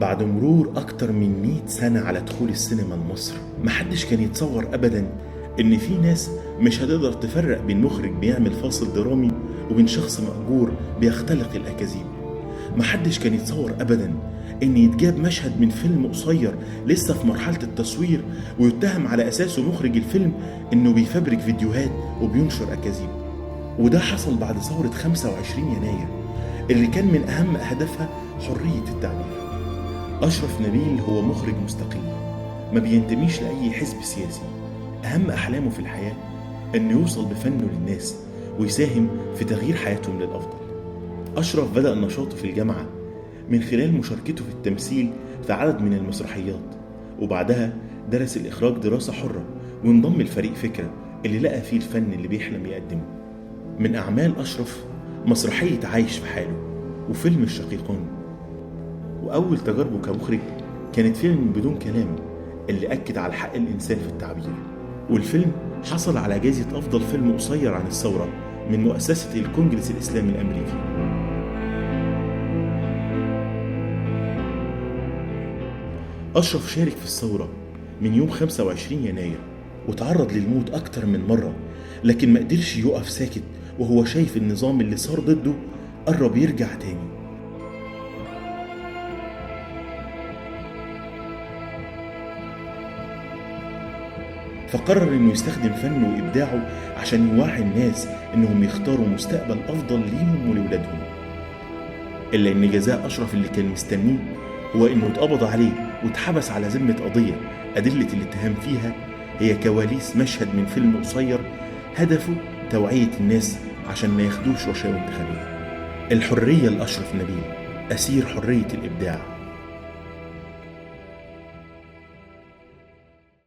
بعد مرور أكتر من 100 سنة على دخول السينما لمصر، محدش كان يتصور أبدا إن في ناس مش هتقدر تفرق بين مخرج بيعمل فاصل درامي وبين شخص مأجور بيختلق الأكاذيب. محدش كان يتصور أبدا إن يتجاب مشهد من فيلم قصير لسه في مرحلة التصوير ويتهم على أساسه مخرج الفيلم إنه بيفبرك فيديوهات وبينشر أكاذيب. وده حصل بعد ثورة 25 يناير اللي كان من أهم أهدافها حرية التعبير. أشرف نبيل هو مخرج مستقل ما بينتميش لأي حزب سياسي. أهم أحلامه في الحياة إنه يوصل بفنه للناس ويساهم في تغيير حياتهم للأفضل. أشرف بدأ نشاطه في الجامعة من خلال مشاركته في التمثيل في عدد من المسرحيات، وبعدها درس الإخراج دراسة حرة وانضم لفريق فكرة اللي لقى فيه الفن اللي بيحلم يقدمه. من أعمال أشرف مسرحية عايش في حاله وفيلم الشقيقان. وأول تجاربه كمخرج كانت فيلم بدون كلام اللي أكد على حق الإنسان في التعبير، والفيلم حصل على جائزة أفضل فيلم قصير عن الثورة من مؤسسة الكونجرس الإسلامي الأمريكي. أشرف شارك في الثورة من يوم 25 يناير وتعرض للموت أكتر من مرة، لكن ما قدرش يقف ساكت وهو شايف النظام اللي صار ضده قرب يرجع تاني. فقرر إنه يستخدم فنه وإبداعه عشان يوعي الناس إنهم يختاروا مستقبل أفضل ليهم ولولادهم. إلا إن جزاء أشرف اللي كان مستنيه هو إنه اتقبض عليه واتحبس على ذمة قضية أدلة الاتهام فيها هي كواليس مشهد من فيلم قصير هدفه توعية الناس عشان ما ياخدوش رشاوى انتخابية. الحرية لأشرف نبيل، أسير حرية الإبداع.